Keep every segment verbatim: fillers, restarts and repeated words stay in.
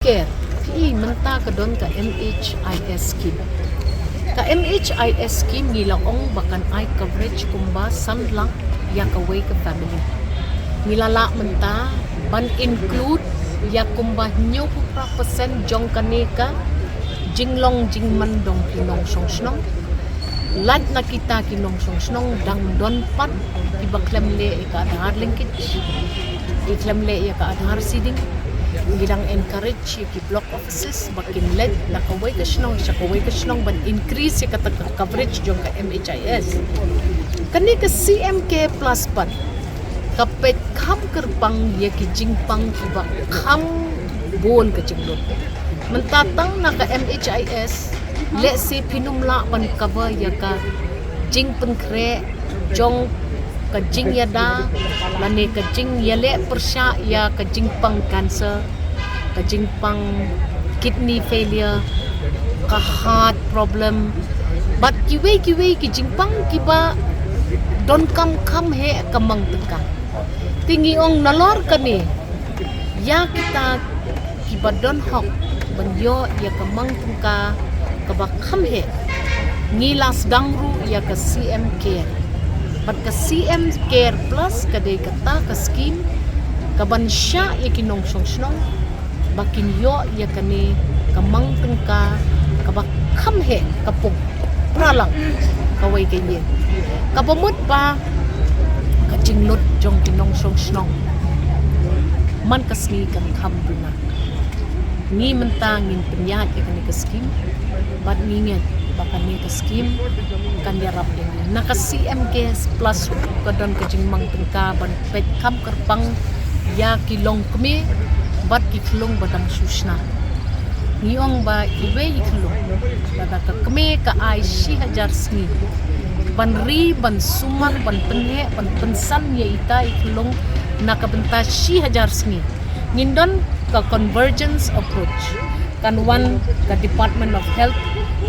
Care, phi mynta ka don ka M H I S scheme. Ka M H I S scheme ngi la ong ba kan ai coverage kumba san lak ïa kawei ka family. Ngi la lah mynta ban include ïa kumba hynñiewphew phra percent jong kane ka jinglong jingman jong ki nongshong shnong. Lait na kita ki nongshong shnong dang don pat kiba khlem leh ïa ka Aadhaar linkage, ki khlem leh ïa ka Aadhaar seeding. Ngi dang encourage ïa ki block offices ba kin leit na kawei ka shnong sha kawei ka shnong ban increase ïa kata ka coverage jong ka M H I S. Kane ka C M Care Plus pat ka peit kham kyrpang ïa ki jingpang kiba kham bun ka jinglut. Mynta tang na ka M H I S, lehse phin ym lah ban cover ïa ka jingpynkhreh jong ka jingïada lane ka jingïaleh pyrshah ïa ka jingpang cancer, ka jingpang kidney failure, ka heart problem, bad kiwei kiwei ki jingpang kiba donkam kham heh ka mang tyngka. Te ngi ong nalor kane, ïa kita kiba don hok ban ïoh ïa ka mang tyngka kaba kham heh, ngi la sdang ruh ïa ka C M Care. Bad ka C M Care Plus ka dei kata ka scheme kaban shah ïa ki nongshong shnong ba kin ïoh ïa kane ka mang tyngka kaba kham heh ka pung phra lak kawei ka ïing. Kaba mut ba ka jinglut jong ki nongshong shnong man ka sngi kan kham duna. Ngi mynta ngin pynïaid ïa kane ka scheme bad ngi ngeit ba kane ka scheme kan ïarap ïa ngi. Na ka C M Care Plus ka don ka jingmang tyngka ban peit kham kyrpang ïa ki longkmie bad ki khyllung ba dang shu shna. Ngi ong ba iwei i khyllung, lada ka kmie ka ai shi hajar sngi ban ri, ban sumar, ban pynheh, ban pynsan ïa ita i khyllung na ka bynta shi hajar sngi. Ngin don ka convergence approach. Kan wan ka Department of Health,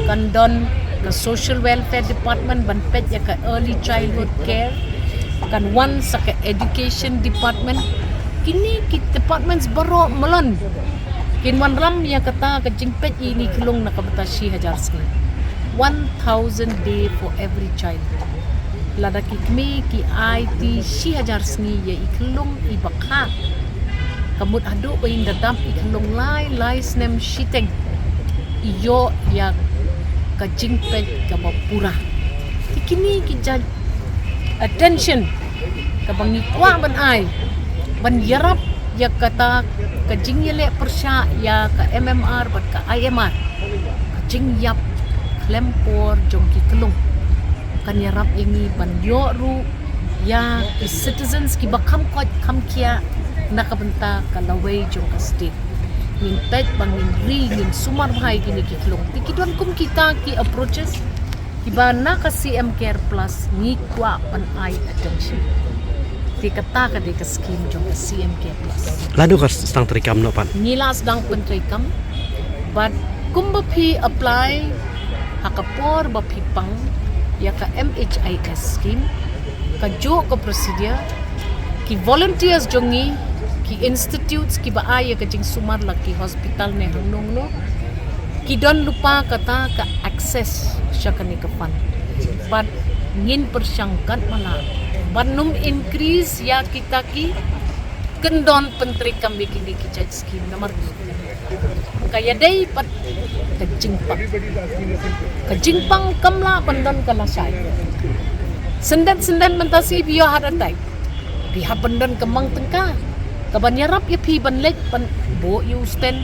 kan don ka Social Welfare Department ban peit ïa ka early childhood care, kan wan sa ka Education Department. Kine ki departments baroh malon kin wanrah ïa kata ka jingpeit ïa ine i khyllung na ka bynta shi hajar sngi. One thousand day for every child. Lada ki kmie ki aiti shi hajar sngi ïa i khyllung iba kha, ka mut haduh ba in da dap i khyllung lai lai snem shiteng, i ïoh ïa ka jingpeit kaba pura. Te kine ki jait attention kaba ngi kwah ban ai ban ïarap ïa kata ka jingïaleh pyrshah ïa ka M M R bad ka I M R, ka jingïap khlem por jong ki khyllung, kan ïarap ïa ngi ban ïoh ruh ïa ki citizens kiba kham koit kham khiah na ka bynta ka lawei jong ka state. Ngin peit ba ngin ri, ngin sumar bha ïa kine ki khyllung. Te ki don kum kita ki approaches kiba na ka C M Care Plus ngi kwah ban ai attention. Te kata ka dei ka scheme jong ka C M Care Plus. Lano ka sdang treikam noh pat? Ngi la sdang pyntreikam bad kumba phi apply ha ka por ba phi pang ïa ka M H I S scheme, ka juh ka procedure, ki volunteers jong ngi, ki institutes kiba ai ïa ka jingsumar, la ki hospital ne hangno hangno, ki don lypa kata ka access sha kane ka fund. Bad ngin pyrshang katba lah ban ym increase ïa kita ki kyndon pyntreikam ïa kine ki jait scheme namar ka ïadei bad ka jingpang. Ka jingpang kam lah ban don ka lashai. Syndet syndet mynta shi phi ïoh heart attack, phi hap ban don ka mang tyngka kaban ïarap ïa phi ban leit ban buh ïa u stent,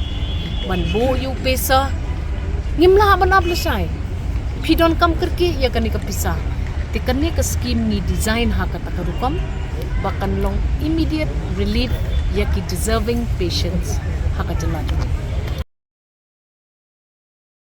ban buh ïa u pacer. Ngim lah ban ap lashai. Phi donkam kyrkieh ïa kane ka pisa. Te kane ka scheme ngi design ha kata ka rukom ba kan long immediate relief ïa ki deserving patients ha ka jylla jong ngi.